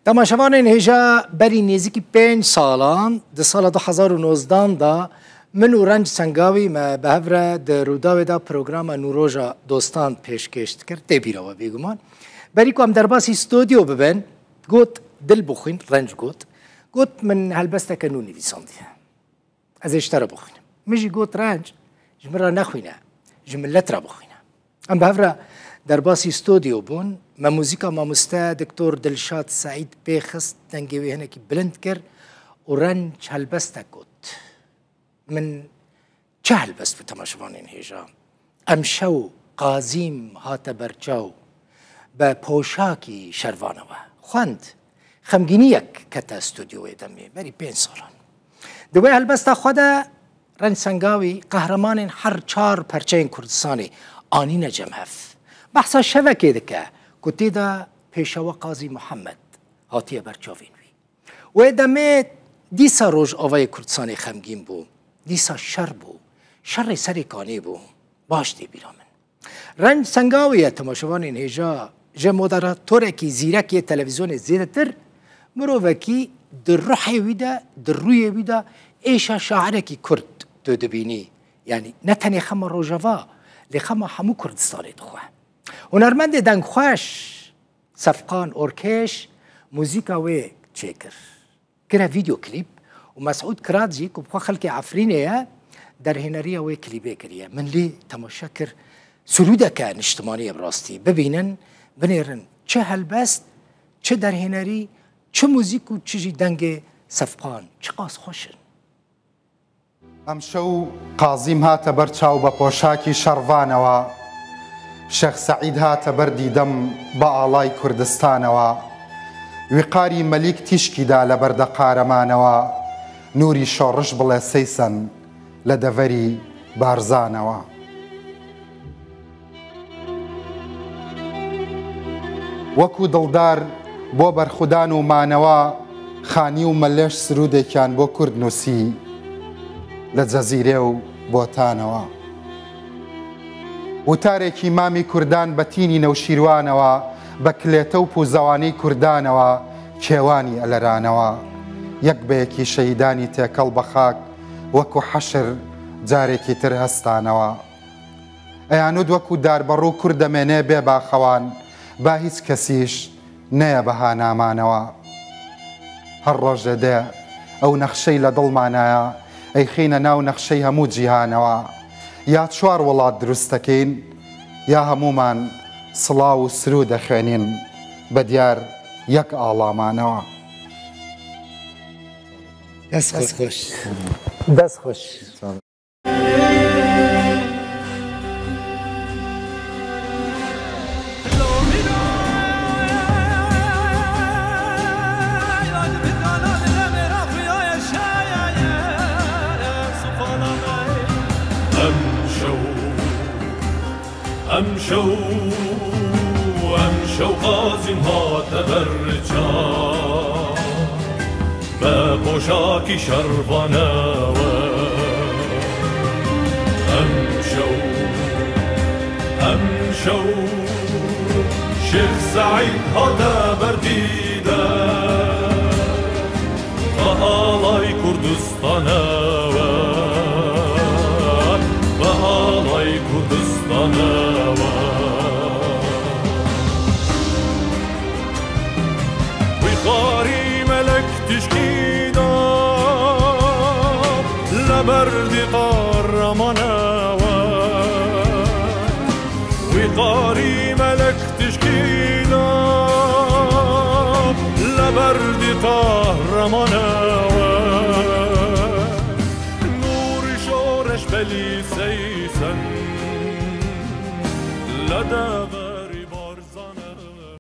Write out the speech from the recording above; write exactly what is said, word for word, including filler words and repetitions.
Temaşevanên hêja, berî nêzîkî pênc salan, di sala du hezar û nozdan de min û Renc Sengawî me bi hev re di Rûdawê de programa Nûroja Dostan pêşkêş dikir. Tê bîra we bêguman. Berî ku em derbasî stûdyo bibin, got, dil bixwîn, Renc got. Got, min helbesteke nû nivîsandiye. Ez ê ji te re bixwînim. Min jî got, Renc, ji min re nexwîne, ji milet re bixwîne. Em bi hev re derbasî stûdyo bûn. Me muzîka mamoste Doktor Dilşad Seîd pê xist, dengê wî hinekî bilind kir û Renc helbestek got. Min çi helbest bû, temaşevanên hêja? Emşew Qazîm hate ber çaw, bi poşakî şervanewe xwend. Xemgîniyek kete stûdyoyê demê, berî pênc salan. Di wê helbesta xwe de Renc Sengawî qehremanên her çar perçeyên Kurdistanê anîne cem hev. Behsa şevekê dike ku tê de Pêşewa Qazî Muhammed hatiye ber çavên wî. Wê demê dîsa Rojavayê Kurdistanê xemgîn bû. Dîsa şer bû. Şerê Serê Kanê bû. Baş tê bîra min. Renc Sengawî ye, temaşevanên hêja, ji moderatorekî zîrek yê televîzyonê zêdetir, mirovekî di ruhê wî de, di rûyê wî de êşa şairekî Kurd tu dibînî. Yanî ne tenê xema Rojava, lê xema hemû Kurdistanê dixwe. Hunermendê dengxweş, Sefqan Orkêş muzîka wê çêkir. Kire vîdeo klîp û Mesûd Kirat jî ku bi xwe xelkê Efrînê ye, derhêneriya wê klîbê kiriye. Min lê temaşe kir, sirûdeke niştimanî ye bi rastî. Bibînin, binêrin çi helbest, çi derhênerî, çi muzîk û çi jî dengê Sefqan. Çiqas xweş in. ئەمشەو قازیم هاتە بەر چاو بە پۆشاکی شەڕڤانەوە، شێخ سەعید هاتە بەر دیدەم بە ئاڵای کوردستانەوە، ویقاری مەلیک تیشکی دا لە بەردە قارەمانەوە، نوری شۆڕش بڵێ سەیسەن لە دەڤەری بارزانەوە. وەکو دڵدار بۆ بەرخودان و مانەوە، خانی و مەلێش سرودێکیان بۆ کورد نووسی لە جەزیرێ و بۆتانەوە. وتارێکی مامی کوردان بە تینی نەوشیروانەوە، بە کلێتە و پوزەوانی کوردانەوە، کێوانی ئەلەرانەوە، یەک بە یەکی شەهیدانی تێکەڵ بە خاک، وەکو حەشر جارێکی تر هەستانەوە. ئەیانود وەکو دار بەڕوو کور دەمێنێ بێ باخەوان، با هیچ کەسیش نەیە بەها نامانەوە. هەر ڕۆژێ دێ ئەو نەخشەی لە دڵمانایە، ئەیخینە ناو نەخشەی هەموو جیهانەوە. یا چوار وڵات دروست دەکەین، یا هەموومان سڵاو و سرو دەخوێنین بە دیار یەک ئاڵامانەوە. دەست خۆش. دەست خۆش. ئەمشەو، ئەمشەو، ئەمشەو قازیم هاتە بەر چاو. بە پۆشاکی شەڕڤانەوە. ئەمشەو، ئەمشەو، شێخ سەعید هاتە بەردیدە، بە ئاڵای کوردستانەوە، بە ئاڵای کوردستانەوە. ویقاری مەلەک تیشکی دا لە بەردی قارەمانەوە. ویقاری مەلەک تیشکی دا لە بەردی قارەمانەوە. نوری شۆڕش بەلی سەیسەن لە دەڤ